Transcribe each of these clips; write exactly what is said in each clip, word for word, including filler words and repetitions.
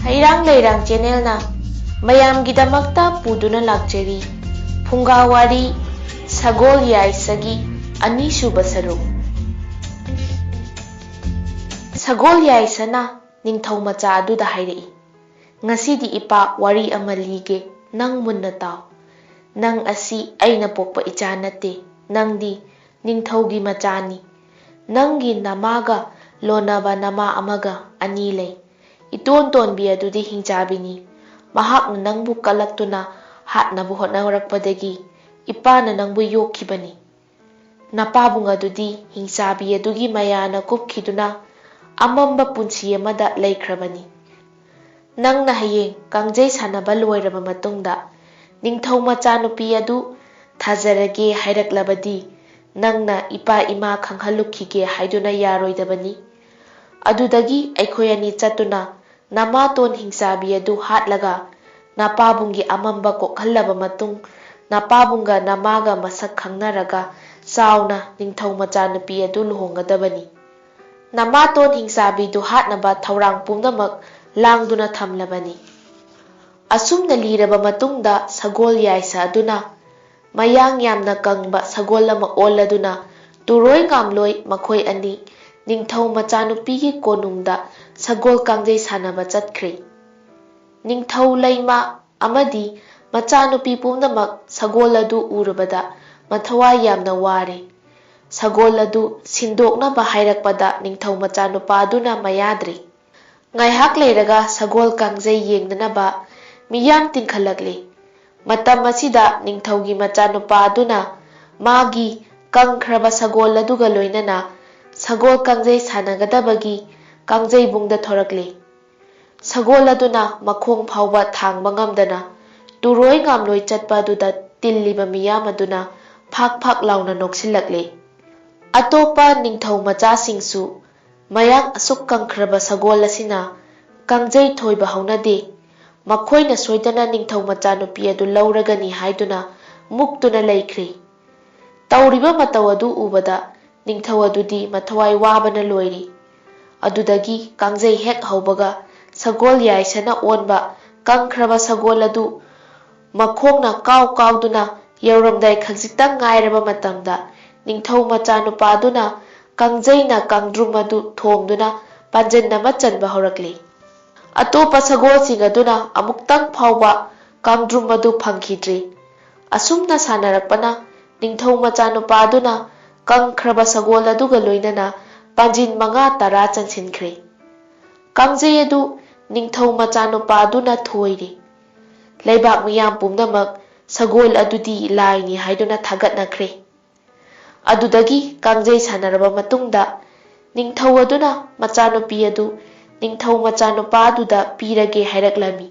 ꯍꯩꯔꯥꯡ ꯂꯩꯔꯥꯡ ꯆꯦꯅꯦꯜꯅ ꯃꯌꯥꯝꯒꯤꯗꯃꯛꯇ ꯄꯨꯗꯨꯅ ꯂꯥꯛꯆꯔꯤ ꯐꯨꯡꯒꯥ ꯋꯥꯔꯤ ꯁꯒꯣꯜ ꯌꯥꯏꯁꯒꯤ ꯑꯅꯤꯁꯨꯕ ꯁꯔꯨꯛ꯫ ꯁꯒꯣꯜ ꯌꯥꯏꯁꯅ ꯅꯤꯡꯊꯧ ꯃꯆꯥ ꯑꯗꯨꯗ ꯍꯥꯏꯔꯛꯏ, "ꯉꯁꯤꯗꯤ ꯏꯄꯥ ꯋꯥꯔꯤ ꯑꯃ ꯂꯤꯒꯦ, ꯅꯪ ꯃꯨꯟꯅ ꯇꯥꯎ꯫ ꯅꯪ ꯑꯁꯤ ꯑꯩꯅ ꯄꯣꯛꯄ ꯏꯆꯥ ꯅꯠꯇꯦ, ꯅꯪꯗꯤ ꯅꯤꯡꯊꯧꯒꯤ ꯃꯆꯥꯅꯤ꯫ ꯅꯪꯒꯤ ꯅꯃꯥꯒ ꯂꯣꯟꯅꯕ ꯅꯃꯥ ꯑꯃꯒ ꯑꯅꯤ ꯂꯩ꯫ ꯏꯇꯣꯟ ꯇꯣꯟꯕꯤ ꯑꯗꯨꯗꯤ ꯍꯤꯡꯆꯥꯕꯤꯅꯤ꯫ ꯃꯍꯥꯛꯅ ꯅꯪꯕꯨ ꯀꯜꯂꯛꯇꯨꯅ ꯍꯥꯠꯅꯕ ꯍꯣꯠꯅꯔꯛꯄꯗꯒꯤ ꯏꯄꯥꯅ ꯅꯪꯕꯨ ꯌꯣꯛꯈꯤꯕꯅꯤ꯫ ꯅꯄꯥꯕꯨꯡ ꯑꯗꯨꯗꯤ ꯍꯤꯡꯆꯥꯕꯤ ꯑꯗꯨꯒꯤ ꯃꯌꯥꯅ ꯀꯨꯞꯈꯤꯗꯨꯅ ꯑꯃꯝꯕ ꯄꯨꯟꯁꯤ ꯑꯃꯗ ꯂꯩꯈ꯭ꯔꯕꯅꯤ꯫ ꯅꯪꯅ ꯍꯌꯦꯡ ꯀꯥꯡꯖꯩ ꯁꯥꯟꯅꯕ ꯂꯣꯏꯔꯕ ꯃꯇꯨꯡꯗ ꯅꯤꯡꯊꯧ ꯃꯆꯥꯅꯨꯄꯤ ꯑꯗꯨ ꯊꯥꯖꯔꯒꯦ ꯍꯥꯏꯔꯛꯂꯕꯗꯤ ꯅꯪꯅ ꯏꯄꯥ ꯏꯃꯥ ꯈꯪꯍꯜꯂꯨꯈꯤꯒꯦ ꯍꯥꯏꯗꯨꯅ ꯌꯥꯔꯣꯏꯗꯕꯅꯤ꯫ ꯑꯗꯨꯗꯒꯤ ꯑꯩꯈꯣꯏ ꯑꯅꯤ ꯆꯠꯇꯨꯅ ꯅꯃꯥꯇꯣꯟ ꯍꯤꯡꯆꯥꯕꯤ ꯑꯗꯨ ꯍꯥꯠꯂꯒ ꯅꯄꯥꯕꯨꯡꯒꯤ ꯑꯃꯝꯕ ꯀꯣꯛꯍꯜꯂꯕ ꯃꯇꯨꯡ ꯅꯄꯥꯕꯨꯡꯒ ꯅꯃꯥꯒ ꯃꯁꯛ ꯈꯪꯅꯔꯒ ꯆꯥꯎꯅ ꯅꯤꯡꯊꯧ ꯃꯆꯥꯅꯨꯄꯤ ꯑꯗꯨ ꯂꯨꯍꯣꯡꯒꯗꯕꯅꯤ꯫ ꯅꯃꯥꯇꯣꯟ ꯍꯤꯡꯆꯥꯕꯤꯗꯨ ꯍꯥꯠꯅꯕ ꯊꯧꯔꯥꯡ ꯄꯨꯝꯅꯃꯛ ꯂꯥꯡꯗꯨꯅ ꯊꯝꯂꯕꯅꯤ꯫" ꯑꯁꯨꯝꯅ ꯂꯤꯔꯕ ꯃꯇꯨꯡꯗ ꯁꯒꯣꯜ ꯌꯥꯏꯁ ꯑꯗꯨꯅ ꯃꯌꯥꯡ ꯌꯥꯝꯅ ꯀꯪꯕ ꯁꯒꯣꯜ ꯑꯃ ꯑꯣꯜꯂꯗꯨꯅ ꯇꯨꯔꯣꯏ ꯉꯥꯝꯂꯣꯏ ꯃꯈꯣꯏ ꯑꯅꯤ ꯅꯤꯡꯊꯧ ꯃꯆꯥꯅꯨꯄꯤꯒꯤ ꯀꯣꯅꯨꯡꯗ ꯁꯒꯣꯜ ꯀꯥꯡꯖꯩ ꯁꯥꯟꯅꯕ ꯆꯠꯈ꯭ꯔꯦ꯫ ꯅꯤꯡꯊꯧ ꯂꯩꯃ ꯑꯃꯗꯤ ꯃꯆꯥꯅꯨꯄꯤ ꯄꯨꯝꯅꯃꯛ ꯁꯒꯣꯜ ꯑꯗꯨ ꯎꯔꯕꯗ ꯃꯊꯋꯥꯏ ꯌꯥꯝꯅ ꯋꯥꯔꯦ꯫ ꯁꯒꯣꯜ ꯑꯗꯨ ꯁꯤꯟꯗꯣꯛꯅꯕ ꯍꯥꯏꯔꯛꯄꯗ ꯅꯤꯡꯊꯧ ꯃꯆꯥꯅꯨꯄꯥ ꯑꯗꯨꯅ ꯃꯌꯥꯗ꯭ꯔꯦ꯫ ꯉꯥꯏꯍꯥꯛ ꯂꯩꯔꯒ ꯁꯒꯣꯜ ꯀꯥꯡꯖꯩ ꯌꯦꯡꯅꯅꯕ ꯃꯤꯌꯥꯝ ꯇꯤꯟꯈꯠꯂꯛꯂꯦ꯫ ꯃꯇꯝ ꯑꯁꯤꯗ ꯅꯤꯡꯊꯧꯒꯤ ꯃꯆꯥꯅꯨꯄꯥ ꯑꯗꯨꯅ ꯃꯥꯒꯤ ꯀꯪꯈ꯭ꯔꯕ ꯁꯒꯣꯜ ꯑꯗꯨꯒ ꯂꯣꯏꯅꯅ ꯁꯒꯣꯜ ꯀꯥꯡꯖꯩ ꯁꯥꯟꯅꯒꯗꯕꯒꯤ ꯀꯥꯡꯖꯩꯕꯨꯡꯗ ꯊꯣꯔꯛꯂꯦ꯫ ꯁꯒꯣꯜ ꯑꯗꯨꯅ ꯃꯈꯣꯡ ꯐꯥꯎꯕ ꯊꯥꯡꯕ ꯉꯝꯗꯅ ꯇꯨꯔꯣꯏ ꯉꯥꯝꯂꯣꯏ ꯆꯠꯄ ꯑꯗꯨꯗ ꯇꯤꯜꯂꯤꯕ ꯃꯤꯌꯥꯝ ꯑꯗꯨꯅ ꯐꯥꯛ ꯐꯥꯛ ꯂꯥꯎꯅ ꯅꯣꯛꯁꯤꯜꯂꯛꯂꯦ꯫ ꯑꯇꯣꯞꯄ ꯅꯤꯡꯊꯧ ꯃꯆꯥꯁꯤꯡꯁꯨ ꯃꯌꯥꯡ ꯑꯁꯨꯛ ꯀꯪꯈ꯭ꯔꯕ ꯁꯒꯣꯜ ꯑꯁꯤꯅ ꯀꯥꯡꯖꯩ ꯊꯣꯏꯕ ꯍꯧꯅꯗꯦ, ꯃꯈꯣꯏꯅ ꯁꯣꯏꯗꯅ ꯅꯤꯡꯊꯧ ꯃꯆꯥꯅꯨꯄꯤ ꯑꯗꯨ ꯂꯧꯔꯒꯅꯤ ꯍꯥꯏꯗꯨꯅ ꯃꯨꯛꯇꯨꯅ ꯂꯩꯈ꯭ꯔꯦ꯫ ꯇꯧꯔꯤꯕ ꯃꯇꯧ ꯑꯗꯨ ꯎꯕꯗ ꯅꯤꯡꯊꯧ ꯑꯗꯨꯗꯤ ꯃꯊꯋꯥꯏ ꯋꯥꯕꯅ ꯂꯣꯏꯔꯤ꯫ ꯑꯗꯨꯗꯒꯤ ꯀꯥꯡꯖꯩ ꯍꯦꯛ ꯍꯧꯕꯒ ꯁꯒꯣꯜ ꯌꯥꯏꯁꯅ ꯑꯣꯟꯕ ꯀꯪꯈ꯭ꯔꯕ ꯁꯒꯣꯜ ꯑꯗꯨ ꯃꯈꯣꯡꯅ ꯀꯥꯎ ꯀꯥꯎꯗꯨꯅ ꯌꯧꯔꯝꯗꯥꯏ ꯈꯖꯤꯛꯇꯪ ꯉꯥꯏꯔꯕ ꯃꯇꯝꯗ, ꯅꯤꯡꯊꯧ ꯃꯆꯥꯅꯨꯄꯥꯗꯨꯅ ꯀꯥꯡꯖꯩꯅ ꯀꯥꯡꯗ꯭ꯔꯨꯝ ꯑꯗꯨ ꯊꯣꯝꯗꯨꯅ ꯄꯥꯟꯖꯤꯟ ꯑꯃ ꯆꯟꯕ ꯍꯧꯔꯛꯂꯤ꯫ ꯑꯇꯣꯞꯄ ꯁꯒꯣꯜꯁꯤꯡ ꯑꯗꯨꯅ ꯑꯃꯨꯛꯇꯪ ꯐꯥꯎꯕ ꯀꯥꯡꯗ꯭ꯔꯨꯝ ꯑꯗꯨ ꯐꯪꯈꯤꯗ꯭ꯔꯤ꯫ ꯑꯁꯨꯝꯅ ꯁꯥꯟꯅꯔꯛꯄꯅ ꯅꯤꯡꯊꯧ ꯃꯆꯥꯅꯨꯄꯥꯗꯨꯅ ꯀꯪꯈ꯭ꯔꯕ ꯁꯒꯣꯜ ꯑꯗꯨꯒ ꯂꯣꯏꯅꯅ ꯄꯥꯟꯖꯤꯟ ꯃꯉꯥ ꯇꯔꯥ ꯆꯟꯁꯤꯟꯈ꯭ꯔꯦ꯫ ꯀꯥꯡꯖꯩ ꯑꯗꯨ ꯅꯤꯡꯊꯧ ꯃꯆꯥꯅꯨꯄꯥꯗꯨꯅ ꯊꯣꯏꯔꯦ꯫ ꯂꯩꯕꯥꯛ ꯃꯤꯌꯥꯝ ꯄꯨꯝꯅꯃꯛ ꯁꯒꯣꯜ ꯑꯗꯨꯗꯤ ꯂꯥꯏꯅꯤ ꯍꯥꯏꯗꯨꯅ ꯊꯥꯒꯠꯅꯈ꯭ꯔꯦ꯫ ꯑꯗꯨꯗꯒꯤ ꯀꯥꯡꯖꯩ ꯁꯥꯟꯅꯔꯕ ꯃꯇꯨꯡꯗ, ꯅꯤꯡꯊꯧ ꯑꯗꯨꯅ ꯃꯆꯥꯅꯨꯄꯤ ꯑꯗꯨ ꯅꯤꯡꯊꯧ ꯃꯆꯥꯅꯨꯄꯥꯗꯨꯗ ꯄꯤꯔꯒꯦ ꯍꯥꯏꯔꯛꯂꯝꯃꯤ꯫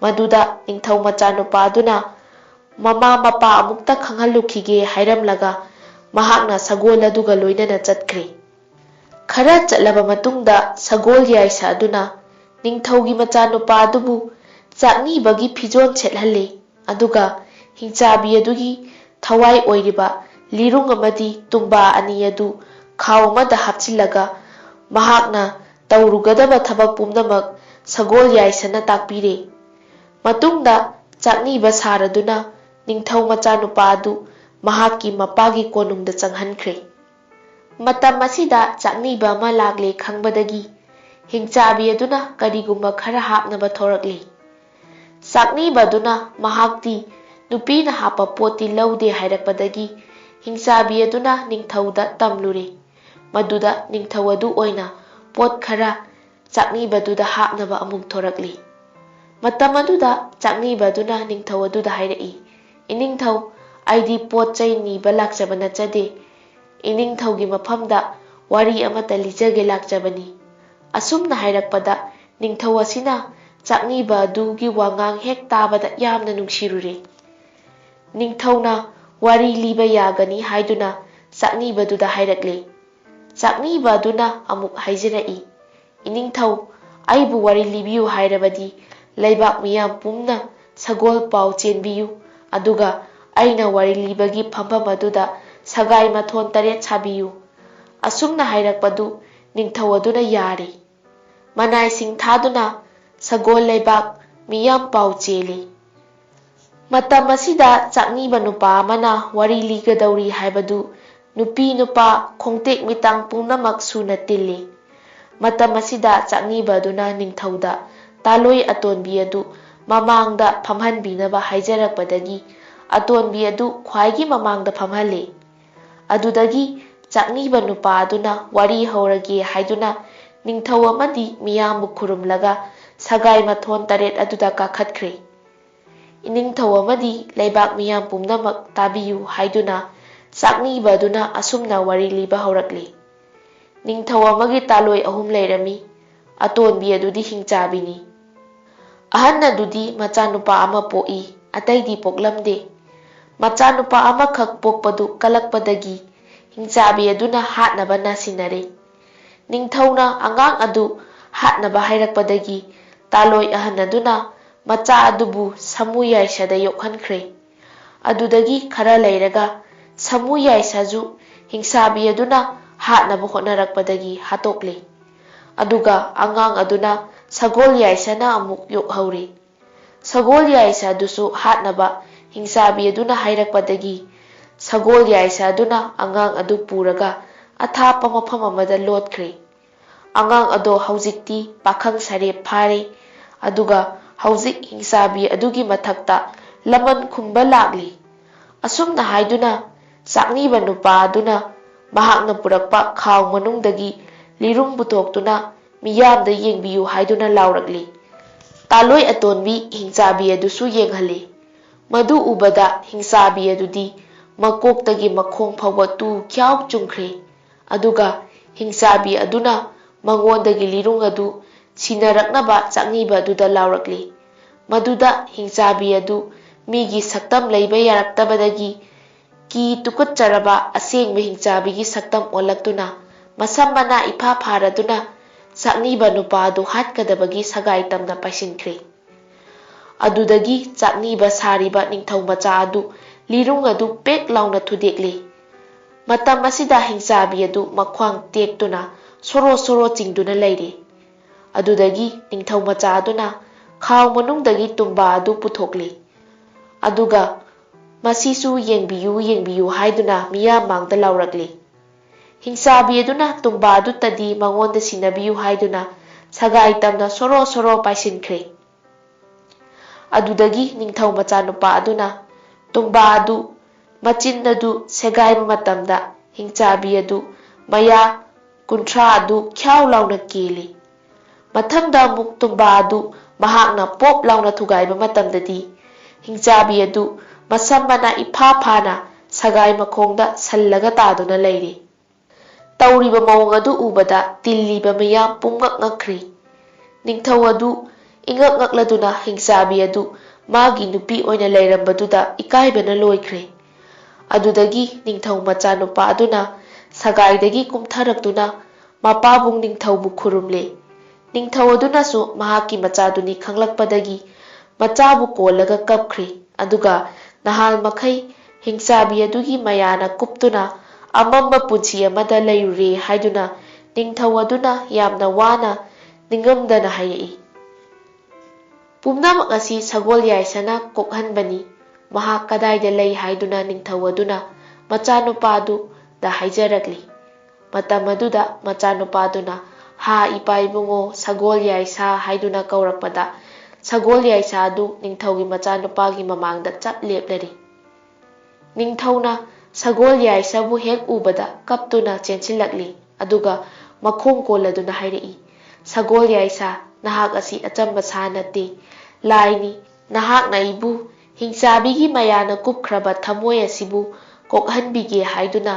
ꯃꯗꯨꯗ ꯅꯤꯡꯊꯧ ꯃꯆꯥꯅꯨꯄꯥꯗꯨꯅ ꯃꯃꯥ ꯃꯄꯥ ꯑꯃꯨꯛꯇ ꯈꯪꯍꯜꯂꯨꯈꯤꯒꯦ ꯍꯥꯏꯔꯝꯂꯒ, ꯃꯍꯥꯛꯅ ꯁꯒꯣꯜ ꯑꯗꯨꯒ ꯂꯣꯏꯅꯅ ꯆꯠꯈ꯭ꯔꯦ꯫ ꯈꯔ ꯆꯠꯂꯕ ꯃꯇꯨꯡꯗ, ꯁꯒꯣꯜ ꯌꯥꯏꯁ ꯑꯗꯨꯅ ꯅꯤꯡꯊꯧꯒꯤ ꯃꯆꯥꯅꯨꯄꯥ ꯑꯗꯨꯕꯨ ꯆꯥꯛꯅꯤꯕꯒꯤ ꯐꯤꯖꯣꯜ ꯁꯦꯠꯍꯜꯂꯦ, ꯑꯗꯨꯒ ꯍꯤꯡꯆꯥꯕꯤ ꯑꯗꯨꯒꯤ ꯊꯋꯥꯏ ꯑꯣꯏꯔꯤꯕ ꯂꯤꯔꯨꯡ ꯑꯃꯗꯤ ꯇꯨꯝꯕꯥ ꯑꯅꯤ ꯑꯗꯨ ꯈꯥꯎ ꯑꯃꯗ ꯍꯥꯞꯆꯤꯜꯂꯒ, ꯃꯍꯥꯛꯅ ꯇꯧꯔꯨꯒꯗꯕ ꯊꯕꯛ ꯄꯨꯝꯅꯃꯛ ꯁꯒꯣꯜ ꯌꯥꯏꯁꯅ ꯇꯥꯛꯄꯤꯔꯦ꯫ ꯃꯇꯨꯡꯗ, ꯆꯥꯛꯅꯤꯕ ꯁꯥꯔꯗꯨꯅ ꯅꯤꯡꯊꯧ ꯃꯆꯥꯅꯨꯄꯥ ꯑꯗꯨ ꯃꯍꯥꯛꯀꯤ ꯃꯄꯥꯒꯤ ꯀꯣꯅꯨꯡꯗ ꯆꯪꯍꯟꯈ꯭ꯔꯦ꯫ ꯃꯇꯝ ꯑꯁꯤꯗ ꯆꯥꯛꯅꯤꯕ ꯑꯃ ꯂꯥꯛꯂꯦ ꯈꯪꯕꯗꯒꯤ, ꯍꯤꯡꯆꯥꯕꯤ ꯑꯗꯨꯅ ꯀꯔꯤꯒꯨꯝꯕ ꯈꯔ ꯍꯥꯞꯅꯕ ꯊꯣꯔꯛꯂꯤ꯫ ꯆꯥꯛꯅꯤꯕ ꯑꯗꯨꯅ ꯃꯍꯥꯛꯇꯤ ꯅꯨꯄꯤꯅ ꯍꯥꯞꯄ ꯄꯣꯠꯇꯤ ꯂꯧꯗꯦ ꯍꯥꯏꯔꯛꯄꯗꯒꯤ, ꯍꯤꯡꯆꯥꯕꯤ ꯑꯗꯨꯅ ꯅꯤꯡꯊꯧꯗ ꯇꯝꯂꯨꯔꯦ꯫ ꯃꯗꯨꯗ ꯅꯤꯡꯊꯧ ꯑꯗꯨ ꯑꯣꯏꯅ ꯄꯣꯠ ꯈꯔ ꯆꯥꯛꯅꯤꯕꯗꯨꯗ ꯍꯥꯞꯅꯕ ꯑꯃꯨꯛ ꯊꯣꯔꯛꯂꯤ꯫ ꯃꯇꯝ ꯑꯗꯨꯗ ꯆꯥꯛꯅꯤꯕ ꯑꯗꯨꯅ ꯅꯤꯡꯊꯧ ꯑꯗꯨꯗ ꯍꯥꯏꯔꯛꯏ, "ꯏꯅꯤꯡꯊꯧ, ꯑꯩꯗꯤ ꯄꯣꯠ ꯆꯩ ꯅꯤꯕ ꯂꯥꯛꯆꯕ ꯅꯠꯆꯗꯦ꯫ ꯏꯅꯤꯡꯊꯧꯒꯤ ꯃꯐꯝꯗ ꯋꯥꯔꯤ ꯑꯃꯠꯇ ꯂꯤꯖꯒꯦ ꯂꯥꯛꯆꯕꯅꯤ꯫" ꯑꯁꯨꯝꯅ ꯍꯥꯏꯔꯛꯄꯗ, ꯅꯤꯡꯊꯧ ꯑꯁꯤꯅ ꯆꯥꯛꯅꯤꯕ ꯑꯗꯨꯒꯤ ꯋꯥꯉꯥꯡ ꯍꯦꯛ ꯇꯥꯕꯗ ꯌꯥꯝꯅ ꯅꯨꯡꯁꯤꯔꯨꯔꯦ꯫ ꯅꯤꯡꯊꯧꯅ ꯋꯥꯔꯤ ꯂꯤꯕ ꯌꯥꯒꯅꯤ ꯍꯥꯏꯗꯨꯅ ꯆꯥꯛꯅꯤꯕꯗꯨꯗ ꯍꯥꯏꯔꯛꯂꯦ꯫ ꯆꯥꯛꯅꯤꯕ ꯑꯗꯨꯅ ꯑꯃꯨꯛ ꯍꯥꯏꯖꯔꯛꯏ, "ꯏꯅꯤꯡꯊꯧ, ꯑꯩꯕꯨ ꯋꯥꯔꯤ ꯂꯤꯕꯤꯌꯨ ꯍꯥꯏꯔꯕꯗꯤ ꯂꯩꯕꯥꯛ ꯃꯤꯌꯥꯝ ꯄꯨꯝꯅ ꯁꯒꯣꯜ ꯄꯥꯎ ꯆꯦꯟꯕꯤꯌꯨ, ꯑꯗꯨꯒ ꯑꯩꯅ ꯋꯥꯔꯤ ꯂꯤꯕꯒꯤ ꯐꯝꯐꯝ ꯑꯗꯨꯗ ꯁꯒꯥꯏ ꯃꯊꯣꯟ ꯇꯔꯦꯠ ꯁꯥꯕꯤꯌꯨ꯫" ꯑꯁꯨꯝꯅ ꯍꯥꯏꯔꯛꯄꯗꯨ ꯅꯤꯡꯊꯧ ꯑꯗꯨꯅ ꯌꯥꯔꯦ꯫ ꯃꯅꯥꯏꯁꯤꯡ ꯊꯥꯗꯨꯅ ꯁꯒꯣꯜ ꯂꯩꯕꯥꯛ ꯃꯤꯌꯥꯝ ꯄꯥꯎ ꯆꯦꯜꯂꯤ꯫ ꯃꯇꯝ ꯑꯁꯤꯗ ꯆꯥꯛꯅꯤꯕ ꯅꯨꯄꯥ ꯑꯃꯅ ꯋꯥꯔꯤ ꯂꯤꯒꯗꯧꯔꯤ ꯍꯥꯏꯕꯗꯨ ꯅꯨꯄꯤ ꯅꯨꯄꯥ ꯈꯣꯡꯇꯦꯛ ꯃꯤꯇꯥꯡ ꯄꯨꯝꯅꯃꯛ ꯁꯨꯅ ꯇꯤꯜꯂꯤ꯫ ꯃꯇꯝ ꯑꯁꯤꯗ ꯆꯥꯛꯅꯤꯕ ꯑꯗꯨꯅ ꯅꯤꯡꯊꯧꯗ ꯇꯥꯂꯣꯏ ꯑꯇꯣꯟꯕꯤ ꯑꯗꯨ ꯃꯃꯥꯡꯗ ꯐꯝꯍꯟꯕꯤꯅꯕ ꯍꯥꯏꯖꯔꯛꯄꯗꯒꯤ ꯑꯇꯣꯟꯕꯤ ꯑꯗꯨ ꯈ꯭ꯋꯥꯏꯒꯤ ꯃꯃꯥꯡꯗ ꯐꯝꯍꯜꯂꯤ꯫ ꯑꯗꯨꯗꯒꯤ ꯆꯥꯛꯅꯤꯕ ꯅꯨꯄꯥ ꯑꯗꯨꯅ ꯋꯥꯔꯤ ꯍꯧꯔꯒꯦ ꯍꯥꯏꯗꯨꯅ ꯅꯤꯡꯊꯧ ꯑꯃꯗꯤ ꯃꯤꯌꯥꯝꯕꯨ ꯈꯨꯔꯨꯝꯂꯒ ꯁꯒꯥꯏ ꯃꯊꯣꯟ ꯇꯔꯦꯠ ꯑꯗꯨꯗ ꯀꯥꯈꯠꯈ꯭ꯔꯦ꯫ ꯏꯅꯤꯡꯊꯧ ꯑꯃꯗꯤ ꯂꯩꯕꯥꯛ ꯃꯤꯌꯥꯝ ꯄꯨꯝꯅꯃꯛ ꯇꯥꯕꯤꯌꯨ ꯍꯥꯏꯗꯨꯅ ꯆꯥꯛꯅꯤꯕ ꯑꯗꯨꯅ ꯑꯁꯨꯝꯅ ꯋꯥꯔꯤ ꯂꯤꯕ ꯍꯧꯔꯛꯂꯤ꯫ ꯅꯤꯡꯊꯧ ꯑꯃꯒꯤ ꯇꯥꯂꯣꯏ ꯑꯍꯨꯝ ꯂꯩꯔꯝꯃꯤ꯫ ꯑꯇꯣꯟꯕꯤ ꯑꯗꯨꯗꯤ ꯍꯤꯡꯆꯥꯕꯤꯅꯤ꯫ ꯑꯍꯟ ꯑꯗꯨꯗꯤ ꯃꯆꯥꯅꯨꯄꯥ ꯑꯃ ꯄꯣꯛꯏ, ꯑꯇꯩꯗꯤ ꯄꯣꯛꯂꯝꯗꯦ꯫ ꯃꯆꯥꯅꯨꯄꯥ ꯑꯃꯈꯛ ꯄꯣꯛꯄꯗꯨ ꯀꯜꯂꯛꯄꯗꯒꯤ ꯍꯤꯡꯆꯥꯕꯤ ꯑꯗꯨꯅ ꯍꯥꯠꯅꯕ ꯅꯥꯁꯤꯟꯅꯔꯦ꯫ ꯅꯤꯡꯊꯧꯅ ꯑꯉꯥꯡ ꯑꯗꯨ ꯍꯥꯠꯅꯕ ꯍꯥꯏꯔꯛꯄꯗꯒꯤ ꯇꯥꯂꯣꯏ ꯑꯍꯟ ꯑꯗꯨꯅ ꯃꯆꯥ ꯑꯗꯨꯕꯨ ꯁꯥꯃꯨ ꯌꯥꯏꯁꯥꯗ ꯌꯣꯛꯍꯟꯈ꯭ꯔꯦ꯫ ꯑꯗꯨꯗꯒꯤ ꯈꯔ ꯂꯩꯔꯒ ꯁꯥꯃꯨ ꯌꯥꯏꯁꯥꯁꯨ ꯍꯤꯡꯁꯥꯕꯤ ꯑꯗꯨꯅ ꯍꯥꯠꯅꯕ ꯍꯣꯠꯅꯔꯛꯄꯗꯒꯤ ꯍꯥꯠꯇꯣꯛꯂꯦ꯫ ꯑꯗꯨꯒ ꯑꯉꯥꯡ ꯑꯗꯨꯅ ꯁꯒꯣꯜ ꯌꯥꯏꯁꯥꯅ ꯑꯃꯨꯛ ꯌꯣꯛꯍꯧꯔꯦ꯫ ꯁꯒꯣꯜ ꯌꯥꯏꯁꯥꯗꯨꯁꯨ ꯍꯥꯠꯅꯕ ꯍꯤꯡꯁꯥꯕꯤ ꯑꯗꯨꯅ ꯍꯥꯏꯔꯛꯄꯗꯒꯤ ꯁꯒꯣꯜ ꯌꯥꯏꯁꯥ ꯑꯗꯨꯅ ꯑꯉꯥꯡ ꯑꯗꯨ ꯄꯨꯔꯒ ꯑꯊꯥꯞꯄ ꯃꯐꯝ ꯑꯃꯗ ꯂꯣꯠꯈ꯭ꯔꯦ꯫ ꯑꯉꯥꯡ ꯑꯗꯣ ꯍꯧꯖꯤꯛꯇꯤ ꯄꯥꯈꯪ ꯁꯥꯔꯦꯞ ꯐꯥꯔꯦ꯫ ꯑꯗꯨꯒ ꯍꯧꯖꯤꯛ ꯍꯤꯡꯁꯥꯕꯤ ꯑꯗꯨꯒꯤ ꯃꯊꯛꯇ ꯂꯃꯟ ꯈꯨꯝꯕ ꯂꯥꯛꯂꯤ꯫ ꯑꯁꯨꯝꯅ ꯍꯥꯏꯗꯨꯅ ꯆꯥꯛꯅꯤꯕ ꯅꯨꯄꯥ ꯑꯗꯨꯅ ꯃꯍꯥꯛꯅ ꯄꯨꯔꯛꯄ ꯈꯥꯎ ꯃꯅꯨꯡꯗꯒꯤ ꯂꯤꯔꯨꯡ ꯄꯨꯊꯣꯛꯇꯨꯅ ꯃꯤꯌꯥꯝꯗ ꯌꯦꯡꯕꯤꯌꯨ ꯍꯥꯏꯗꯨꯅ ꯂꯥꯎꯔꯛꯂꯤ꯫ ꯇꯥꯂꯣꯏ ꯑꯇꯣꯟꯕꯤ ꯍꯤꯡꯆꯥꯕꯤ ꯑꯗꯨꯁꯨ ꯌꯦꯡꯍꯜꯂꯤ꯫ ꯃꯗꯨ ꯎꯕꯗ ꯍꯤꯡꯆꯥꯕꯤ ꯑꯗꯨꯗꯤ ꯃꯀꯣꯛꯇꯒꯤ ꯃꯈꯣꯡ ꯐꯥꯎꯕ ꯇꯨ ꯈ꯭ꯌꯥꯎ ꯆꯨꯡꯈ꯭ꯔꯦ꯫ ꯑꯗꯨꯒ ꯍꯤꯡꯆꯥꯕꯤ ꯑꯗꯨꯅ ꯃꯉꯣꯟꯗꯒꯤ ꯂꯤꯔꯨꯡ ꯑꯗꯨ ꯁꯤꯟꯅꯔꯛꯅꯕ ꯆꯥꯛꯅꯤꯕ ꯑꯗꯨꯗ ꯂꯥꯎꯔꯛꯂꯤ꯫ ꯃꯗꯨꯗ ꯍꯤꯡꯆꯥꯕꯤ ꯑꯗꯨ ꯃꯤꯒꯤ ꯁꯛꯇꯝ ꯂꯩꯕ ꯌꯥꯔꯛꯇꯕꯗꯒꯤ ꯀꯤ ꯇꯨꯀꯠꯆꯔꯕ ꯑꯁꯦꯡꯕ ꯍꯤꯡꯆꯥꯕꯤꯒꯤ ꯁꯛꯇꯝ ꯑꯣꯜꯂꯛꯇꯨꯅ ꯃꯁꯝ ꯃꯅꯥ ꯏꯐꯥ ꯐꯥꯔꯗꯨꯅ ꯆꯥꯛꯅꯤꯕ ꯅꯨꯄꯥ ꯑꯗꯨ ꯍꯥꯠꯀꯗꯕꯒꯤ ꯁꯒꯥꯏ ꯇꯝꯅ ꯄꯥꯏꯁꯤꯟꯈ꯭ꯔꯦ꯫ ꯑꯗꯨꯗꯒꯤ ꯆꯥꯛꯅꯤꯕ ꯁꯥꯔꯤꯕ ꯅꯤꯡꯊꯧ ꯃꯆꯥ ꯑꯗꯨ ꯂꯤꯔꯨꯡ ꯑꯗꯨ ꯄꯦꯛ ꯂꯥꯎꯅ ꯊꯨꯗꯦꯛꯂꯦ꯫ ꯃꯇꯝ ꯑꯁꯤꯗ ꯍꯤꯡꯆꯥꯕꯤ ꯑꯗꯨ ꯃꯈ꯭ꯋꯥꯡ ꯇꯦꯛꯇꯨꯅ ꯁꯣꯔꯣ ꯁꯣꯔꯣ ꯆꯤꯡꯗꯨꯅ ꯂꯩꯔꯦ꯫ ꯑꯗꯨꯗꯒꯤ ꯅꯤꯡꯊꯧ ꯃꯆꯥ ꯑꯗꯨꯅ ꯈꯥꯎ ꯃꯅꯨꯡꯗꯒꯤ ꯇꯨꯝꯕꯥ ꯑꯗꯨ ꯄꯨꯊꯣꯛꯂꯤ꯫ ꯑꯗꯨꯒ "ꯃꯁꯤꯁꯨ ꯌꯦꯡꯕꯤꯌꯨ, ꯌꯦꯡꯕꯤꯌꯨ" ꯍꯥꯏꯗꯨꯅ ꯃꯤꯌꯥꯝ ꯃꯥꯡꯗ ꯂꯥꯎꯔꯛꯂꯤ꯫ ꯍꯤꯡꯆꯥꯕꯤ ꯑꯗꯨꯅ ꯇꯨꯝꯕꯥ ꯑꯗꯨꯇꯗꯤ ꯃꯉꯣꯟꯗ ꯁꯤꯟꯅꯕꯤꯌꯨ ꯍꯥꯏꯗꯨꯅ ꯁꯒꯥꯏ ꯇꯝꯅ ꯁꯣꯔꯣ ꯁꯣꯔꯣ ꯄꯥꯏꯁꯤꯟꯈ꯭ꯔꯦ꯫ ꯑꯗꯨꯗꯒꯤ ꯅꯤꯡꯊꯧ ꯃꯆꯥꯅꯨꯄꯥ ꯑꯗꯨꯅ ꯇꯨꯝꯕꯥ ꯑꯗꯨ ꯃꯆꯤꯟ ꯑꯗꯨ ꯁꯦꯒꯥꯏꯕ ꯃꯇꯝꯗ ꯍꯤꯡꯆꯥꯕꯤ ꯑꯗꯨ ꯃꯌꯥ ꯀꯨꯟꯊ꯭ꯔꯥ ꯑꯗꯨ ꯈ꯭ꯌꯥꯎ ꯂꯥꯎꯅ ꯀꯦꯜꯂꯤ꯫ ꯃꯊꯪꯗ ꯑꯃꯨꯛ ꯇꯨꯝꯕꯥ ꯑꯗꯨ ꯃꯍꯥꯛꯅ ꯄꯣꯞ ꯂꯥꯎꯅ ꯊꯨꯒꯥꯏꯕ ꯃꯇꯝꯗꯗꯤ ꯍꯤꯡꯆꯥꯕꯤ ꯑꯗꯨ ꯃꯁꯝ ꯃꯅꯥ ꯏꯐꯥ ꯐꯥꯅ ꯁꯒꯥꯏ ꯃꯈꯣꯡꯗ ꯁꯜꯂꯒ ꯇꯥꯗꯨꯅ ꯂꯩꯔꯤ꯫ ꯇꯧꯔꯤꯕ ꯃꯑꯣꯡ ꯑꯗꯨ ꯎꯕꯗ ꯇꯤꯜꯂꯤꯕ ꯃꯤꯌꯥꯝ ꯄꯨꯝꯉꯛ ꯉꯛꯈ꯭ꯔꯤ꯫ ꯅꯤꯡꯊꯧ ꯑꯗꯨ ꯏꯉꯛ ꯉꯛꯂꯗꯨꯅ ꯍꯤꯡꯆꯥꯕꯤ ꯑꯗꯨ ꯃꯥꯒꯤ ꯅꯨꯄꯤ ꯑꯣꯏꯅ ꯂꯩꯔꯝꯕꯗꯨꯗ ꯏꯀꯥꯏꯕꯅ ꯂꯣꯏꯈ꯭ꯔꯦ꯫ ꯑꯗꯨꯗꯒꯤ ꯅꯤꯡꯊꯧ ꯃꯆꯥꯅꯨꯄꯥ ꯑꯗꯨꯅ ꯁꯒꯥꯏꯗꯒꯤ ꯀꯨꯝꯊꯔꯛꯇꯨꯅ ꯃꯄꯥꯕꯨꯡ ꯅꯤꯡꯊꯧꯕꯨ ꯈꯨꯔꯨꯝꯂꯦ꯫ ꯅꯤꯡꯊꯧ ꯑꯗꯨꯅꯁꯨ ꯃꯍꯥꯛꯀꯤ ꯃꯆꯥꯗꯨꯅꯤ ꯈꯪꯂꯛꯄꯗꯒꯤ ꯃꯆꯥꯕꯨ ꯀꯣꯜꯂꯒ ꯀꯞꯈ꯭ꯔꯦ꯫ ꯑꯗꯨꯒ ꯅꯍꯥꯟ ꯃꯈꯩ ꯍꯤꯡꯆꯥꯕꯤ ꯑꯗꯨꯒꯤ ꯃꯌꯥꯅ ꯀꯨꯞꯇꯨꯅ ꯑꯃꯝꯕ ꯄꯨꯟꯁꯤ ꯑꯃꯗ ꯂꯩꯔꯨꯔꯦ ꯍꯥꯏꯗꯨꯅ ꯅꯤꯡꯊꯧ ꯑꯗꯨꯅ ꯌꯥꯝꯅ ꯋꯥꯅ ꯅꯤꯡꯉꯝꯗꯅ ꯍꯥꯏꯔꯛꯏ꯫ "ꯄꯨꯝꯅꯃꯛ ꯑꯁꯤ ꯁꯒꯣꯜ ꯌꯥꯏꯁꯅ ꯀꯣꯛꯍꯟꯕꯅꯤ꯫ ꯃꯍꯥꯛ ꯀꯗꯥꯏꯗ ꯂꯩ?" ꯍꯥꯏꯗꯨꯅ ꯅꯤꯡꯊꯧ ꯑꯗꯨꯅ ꯃꯆꯥꯅꯨꯄꯥꯗꯨꯗ ꯍꯥꯏꯖꯔꯛꯂꯤ꯫ ꯃꯇꯝ ꯑꯗꯨꯗ ꯃꯆꯥꯅꯨꯄꯥꯗꯨꯅ, "ꯍꯥ, ꯏꯄꯥ ꯏꯕꯨꯡꯉꯣ, ꯁꯒꯣꯜ ꯌꯥꯏꯁꯥ" ꯍꯥꯏꯗꯨꯅ ꯀꯧꯔꯛꯄꯗ, ꯁꯒꯣꯜ ꯌꯥꯏꯁꯥ ꯑꯗꯨ ꯅꯤꯡꯊꯧꯒꯤ ꯃꯆꯥꯅꯨꯄꯥꯒꯤ ꯃꯃꯥꯡꯗ ꯆꯞ ꯂꯦꯞꯂꯔꯤ꯫ ꯅꯤꯡꯊꯧꯅ ꯁꯒꯣꯜ ꯌꯥꯏꯁꯥꯕꯨ ꯍꯦꯛ ꯎꯕꯗ ꯀꯞꯇꯨꯅ ꯆꯦꯟꯁꯤꯜꯂꯛꯂꯤ, ꯑꯗꯨꯒ ꯃꯈꯣꯡ ꯀꯣꯜꯂꯗꯨꯅ ꯍꯥꯏꯔꯛꯏ, "ꯁꯒꯣꯜ ꯌꯥꯏꯁꯥ, ꯅꯍꯥꯛ ꯑꯁꯤ ꯑꯆꯝꯕ ꯁꯥ ꯅꯠꯇꯦ, ꯂꯥꯏꯅꯤ꯫ ꯅꯍꯥꯛꯅ ꯑꯩꯕꯨ ꯍꯤꯡꯆꯥꯕꯤꯒꯤ ꯃꯌꯥꯅ ꯀꯨꯞꯈ꯭ꯔꯕ ꯊꯃꯣꯏ ꯑꯁꯤꯕꯨ ꯀꯣꯛꯍꯟꯕꯤꯒꯦ ꯍꯥꯏꯗꯨꯅ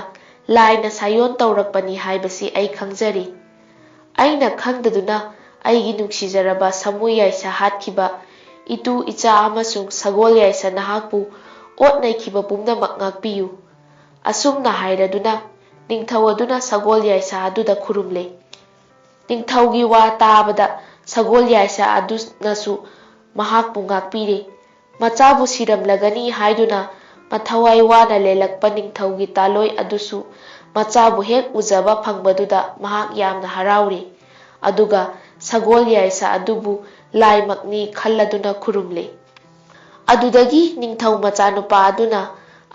ꯂꯥꯏꯅ ꯁꯥꯏꯑꯣꯟ ꯇꯧꯔꯛꯄꯅꯤ ꯍꯥꯏꯕꯁꯤ ꯑꯩ ꯈꯪꯖꯔꯤ꯫ ꯑꯩꯅ ꯈꯪꯗꯗꯨꯅ ꯑꯩꯒꯤ ꯅꯨꯡꯁꯤꯖꯔꯕ ꯁꯥꯃꯨ ꯌꯥꯏꯁꯥ ꯍꯥꯠꯈꯤꯕ ꯏꯇꯨ, ꯏꯆꯥ ꯑꯃꯁꯨꯡ ꯁꯒꯣꯜ ꯌꯥꯏꯁꯥ ꯅꯍꯥꯛꯄꯨ ꯑꯣꯠ ꯅꯩꯈꯤꯕ ꯄꯨꯝꯅꯃꯛ ꯉꯥꯛꯄꯤꯌꯨ"꯫ ꯑꯁꯨꯝꯅ ꯍꯥꯏꯔꯗꯨꯅ ꯅꯤꯡꯊꯧ ꯑꯗꯨꯅ ꯁꯒꯣꯜ ꯌꯥꯏꯁꯥ ꯑꯗꯨꯗ ꯈꯨꯔꯨꯝꯂꯦ꯫ ꯅꯤꯡꯊꯧꯒꯤ ꯋꯥ ꯇꯥꯕꯗ ꯁꯒꯣꯜ ꯌꯥꯏꯁꯥ ꯑꯗꯨꯅꯁꯨ ꯃꯍꯥꯛꯄꯨ ꯉꯥꯛꯄꯤꯔꯦ꯫ ꯃꯆꯥꯕꯨ ꯁꯤꯔꯝꯂꯒꯅꯤ ꯍꯥꯏꯗꯨꯅ ꯃꯊꯋꯥꯏ ꯋꯥꯅ ꯂꯦꯜꯂꯛꯄ ꯅꯤꯡꯊꯧꯒꯤ ꯇꯥꯂꯣꯏ ꯑꯗꯨꯁꯨ ꯃꯆꯥꯕꯨ ꯍꯦꯛ ꯎꯖꯕ ꯐꯪꯕꯗꯨꯗ ꯃꯍꯥꯛ ꯌꯥꯝꯅ ꯍꯔꯥꯎꯔꯦ꯫ ꯑꯗꯨꯒ ꯁꯒꯣꯜ ꯌꯥꯏꯁꯥ ꯑꯗꯨꯕꯨ ꯂꯥꯏꯃꯛꯅꯤ ꯈꯜꯂꯗꯨꯅ ꯈꯨꯔꯨꯝꯂꯦ꯫ ꯑꯗꯨꯗꯒꯤ ꯅꯤꯡꯊꯧ ꯃꯆꯥꯅꯨꯄꯥ ꯑꯗꯨꯅ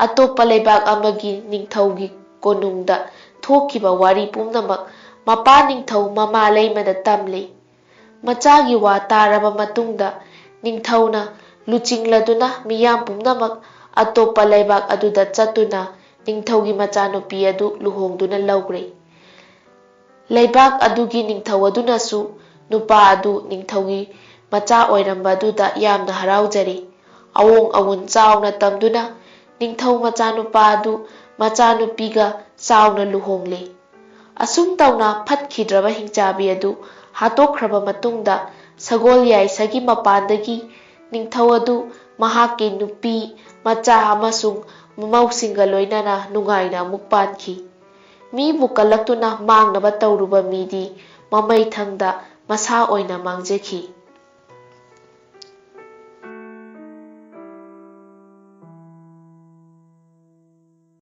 ꯑꯇꯣꯞꯄ ꯂꯩꯕꯥꯛ ꯑꯃꯒꯤ ꯅꯤꯡꯊꯧꯒꯤ ꯀꯣꯅꯨꯡꯗ ꯊꯣꯛꯈꯤꯕ ꯋꯥꯔꯤ ꯄꯨꯝꯅꯃꯛ ꯃꯄꯥ ꯅꯤꯡꯊꯧ ꯃꯃꯥ ꯂꯩꯃꯗ ꯇꯝꯂꯤ꯫ ꯃꯆꯥꯒꯤ ꯋꯥ ꯇꯥꯔꯕ ꯃꯇꯨꯡꯗ ꯅꯤꯡꯊꯧꯅ ꯂꯨꯆꯤꯡꯂꯗꯨꯅ ꯃꯤꯌꯥꯝ ꯄꯨꯝꯅꯃꯛ ꯑꯇꯣꯞꯄ ꯂꯩꯕꯥꯛ ꯑꯗꯨꯗ ꯆꯠꯇꯨꯅ ꯅꯤꯡꯊꯧꯒꯤ ꯃꯆꯥꯅꯨꯄꯤ ꯑꯗꯨ ꯂꯨꯍꯣꯡꯗꯨꯅ ꯂꯧꯈ꯭ꯔꯦ꯫ ꯂꯩꯕꯥꯛ ꯑꯗꯨꯒꯤ ꯅꯤꯡꯊꯧ ꯑꯗꯨꯅꯁꯨ ꯅꯨꯄꯥ ꯑꯗꯨ ꯅꯤꯡꯊꯧꯒꯤ ꯃꯆꯥ ꯑꯣꯏꯔꯝꯕ ꯑꯗꯨꯗ ꯌꯥꯝꯅ ꯍꯔꯥꯎꯖꯔꯤ꯫ ꯑꯑꯣꯡ ꯑꯑꯣꯟ ꯆꯥꯎꯅ ꯇꯝꯗꯨꯅ ꯅꯤꯡꯊꯧ ꯃꯆꯥꯅꯨꯄꯥ ꯑꯗꯨ ꯃꯆꯥꯅꯨꯄꯤꯒ ꯆꯥꯎꯅ ꯂꯨꯍꯣꯡꯂꯦ꯫ ꯑꯁꯨꯝ ꯇꯧꯅ ꯐꯠꯈꯤꯗ꯭ꯔꯕ ꯍꯤꯡꯆꯥꯕꯤ ꯑꯗꯨ ꯍꯥꯠꯇꯣꯛꯈ꯭ꯔꯕ ꯃꯇꯨꯡꯗ ꯁꯒꯣꯜ ꯌꯥꯏꯁꯥꯒꯤ ꯃꯄꯥꯟꯗꯒꯤ ꯅꯤꯡꯊꯧ ꯑꯗꯨ ꯃꯍꯥꯛꯀꯤ ꯅꯨꯄꯤ, ꯃꯆꯥ ꯑꯃꯁꯨꯡ ꯃꯃꯧꯁꯤꯡꯒ ꯂꯣꯏꯅꯅ ꯅꯨꯡꯉꯥꯏꯅ ꯑꯃꯨꯛ ꯄꯥꯟꯈꯤ꯫ ꯃꯤꯕꯨ ꯀꯜꯂꯛꯇꯨꯅ ꯃꯥꯡꯅꯕ ꯇꯧꯔꯨꯕ ꯃꯤꯗꯤ ꯃꯃꯩꯊꯪꯗ ꯃꯁꯥ ꯑꯣꯏꯅ ꯃꯥꯡꯖꯈꯤ꯫